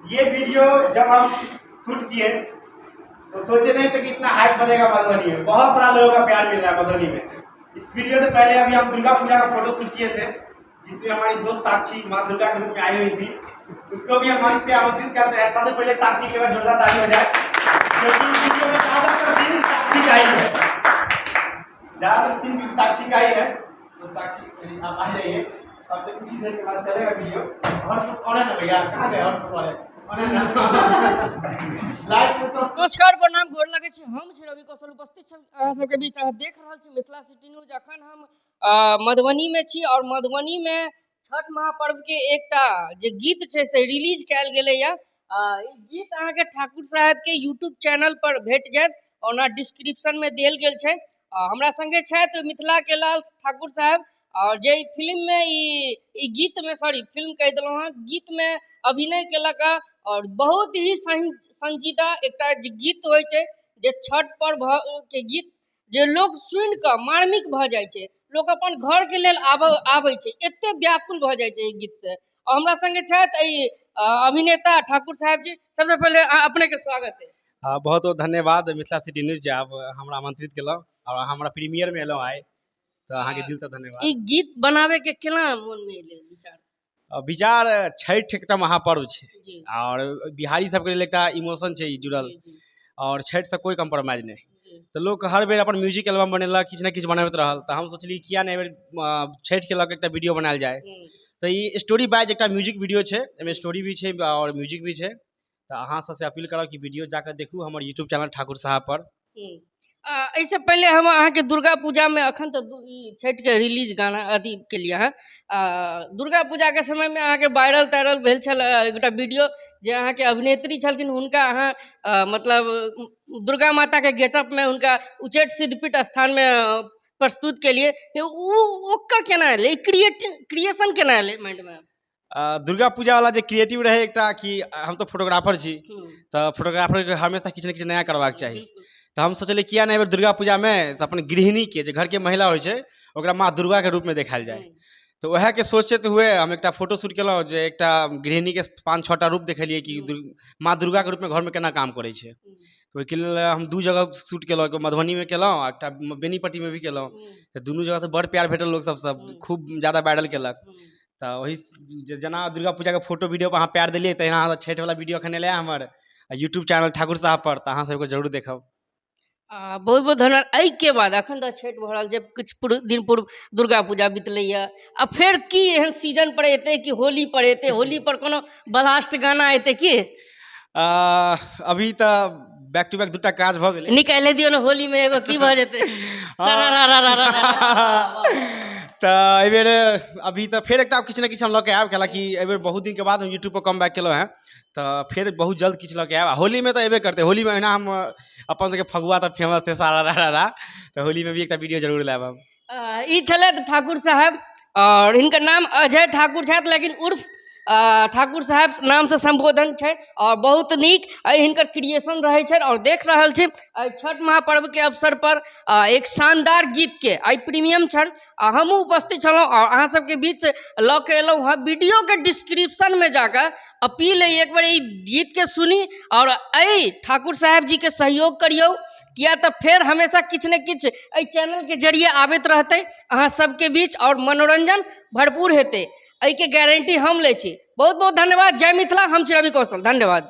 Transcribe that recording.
ये वीडियो जब हम शूट किए तो सोचे नहीं थे कि इतना हाइप बनेगा मधुबनी में। बहुत सारा लोगों का प्यार मिल रहा है मधुबनी में। इस वीडियो से पहले अभी हम दुर्गा पूजा का फोटो शूट किए थे, जिसमें हमारी दोस्त साक्षी माँ दुर्गा के रूप में आई हुई थी। उसको भी हम मंच पे आमंत्रित करते हैं। सबसे पहले साक्षी के बाद जोरदार ताली हो जाए, क्योंकि इस वीडियो में ज़्यादातर सीन साक्षी का ही है, ज़्यादातर सीन भी साक्षी का ही है। तो साक्षी आप आ जाइए। सबसे कुछ ही देर के बाद चलेगा वीडियो। और सब कौन है ना भैया, कहाँ गए? और सब कौन है? नमस्कार, प्रणाम, गोर लगै छी। हम छी रवि कौशल, उपस्थित छी अहाँ सबके बीच। अहाँ देख रहल छी मिथिला सिटी न्यूज। अखन हम मधुबनीमे छी और मधुबनीमे छठ महापर्व के एकटा जे गीत छै से रिलीज कयल गेलैया। ई गीत अहाँके ठाकुर साहेब के यूट्यूब चैनल पर भेट जायत, ओना डिस्क्रिप्शनमे देल गेल छै। हमरा संगे छथि मिथिला के लाल ठाकुर साहेब, और जे ई फिल्ममे ई गीतमे, सॉरी फिल्म कहि देलहुँ हँ, गीतमे अभिनय केलक हँ। और बहुत ही संजीदा एकटा जे गीत होइ छै, जे छठ पर्व के गीत जे लोक सुनि कऽ मार्मिक भऽ जाइ छै, लोक अपन घरके लेल आबै छै, एते व्याकुल भऽ जाइ छै एहि गीतसँ। और हमरा संगे छथि एहि अभिनेता ठाकुर साहेब जी। सबसे पहिले अपनेके स्वागत है। बहुत बहुत धन्यवाद मिथिला सिटी न्यूज, जे आप हमरा आमंत्रित केलहुँ और अहाँ हमरा प्रीमियरमे एलहुँ आइ, तऽ अहाँके दिलसँ धन्यवाद। ई गीत बनाबैके केना मोनमे एलै विचार? विचार, छठि एकटा महापर्व छै और बिहारी सबके लेल एकटा इमोशन छै जुड़ल, और छठिसँ कोइ कम्प्रोमाइज नहि। तऽ लोक हर बेर अपन म्यूजिक एल्बम बनेलक, किछु ने किछु बनबैत रहल। तऽ हम सोचलियै किया नहि एहिबेर छठिके लऽ कऽ एकटा वीडियो बनायल जाय। तऽ ई स्टोरी वाइज एकटा म्यूजिक वीडियो छै, एहिमे स्टोरी भी छै और म्यूजिक भी छै। तऽ अहाँ सबसँ अपील करब कि वीडियो जाकऽ देखू हमर यूट्यूब चैनल ठाकुर साहब पर। एहिसँ पहिले हम अहाँके दुर्गा पूजामे, अखन तऽ ई छठिके रिलीज गाना अथी केलियै हँ, दुर्गा पूजाके समयमे अहाँके वायरल तायरल भेल छल एकटा वीडियो, जे अहाँके अभिनेत्री छलखिन, हुनका अहाँ मतलब दुर्गा माताके गेटअपमे हुनका उच्चैठ सिद्धपीठ स्थानमे प्रस्तुत केलियै। ओ ओकर केना एलै क्रिएशन, केना एलै माइंडमे? दुर्गा पूजा वाला जे क्रिएटिव रहै एकटा कि हम तऽ फोटोग्राफर छी, तऽ फोटोग्राफरके हमेशा किछु ने किछु नया करबाक चाही। तऽ हम सोचलियै किया नहि एहिबेर दुर्गा पूजामे अपन गृहिणीके, जे घरके महिला होइ छै, ओकरा माँ दुर्गाके रूपमे देखायल जाय। तऽ उएहके सोचैत हुए हम एकटा फोटो शूट केलहुँ, जे एकटा गृहिणीके 5-6 टा रूप देखेलियै कि माँ दुर्गाके रूपमे घरमे केना काम करै छै। ओहिके लेल हम 2 जगह शूट केलहुँ, एगो मधुबनीमे केलहुँ आ एकटा बेनीपट्टीमे भी केलहुँ। तऽ दुनू जगहसँ बड़ प्यार भेटल, लोक सबसँ खूब ज्यादा वायरल केलक। तऽ ओही जेना दुर्गा पूजाके फोटो वीडियो पर अहाँ प्यार देलियै, तहिना अहाँ छठिवला वीडियो एखन एलै हमर यूट्यूब चैनल ठाकुर साहब पर, तऽ अहाँ सबके जरूर देखब। बहुत बहुत धन्यवाद। एहिके बाद अखन तऽ छठि भऽ रहल छै, किछु दिन पूर्व दुर्गा पूजा बितलैया, आ फेर की एहन सीजन पर एतै कि होली पर एतै? होली पर कोनो ब्लास्ट गाना एतै की? अभी तऽ बैक टू बैक 2टा काज भऽ गेलै। निकालि दियौ ने होलीमे एगो, की भऽ जेतै? तऽ एहिबेर अभी तऽ फेर एकटा किछु ने किछु हम लऽ कऽ आयब, कैलाकि एहिबेर बहुत दिनके बाद हम यूट्यूब पर कम बैक केलहुँ हेँ, तऽ फेर बहुत जल्द किछु लऽ कऽ आयब। होलीमे तऽ एबे करतै। होलीमे एहिना हम अपन सबके फगुआ तऽ फेमस छै सारा रा, तऽ होलीमे भी एकटा वीडियो जरूर लायब हम। ई छलथि ठाकुर साहेब, और हिनकर नाम अजय ठाकुर छथि, लेकिन उर्फ ठाकुर साहेब नामसँ सम्बोधन छै। और बहुत नीक एहि हिनकर क्रिएशन रहै छनि। और देख रहल छी एहि छठ महापर्वके अवसर पर एक शानदार गीतके आइ प्रीमियम छनि, आ हमहूँ उपस्थित छलहुँ और अहाँ सबके बीच लऽ के एलहुँ हँ। वीडियोके डिस्क्रिप्शनमे जाकऽ अपील अइ, एक बेर ई गीतके सुनी और एहि ठाकुर साहेब जीके सहयोग करियौ, किया तऽ फेर हमेशा किछु ने किछु एहि चैनलके जरिए आबैत रहतै अहाँ सबके बीच और मनोरंजन भरपूर हेतै, एहिके गारंटी हम लै छी। बहुत बहुत धन्यवाद। जय मिथिला। हम छी रवि कौशल। धन्यवाद।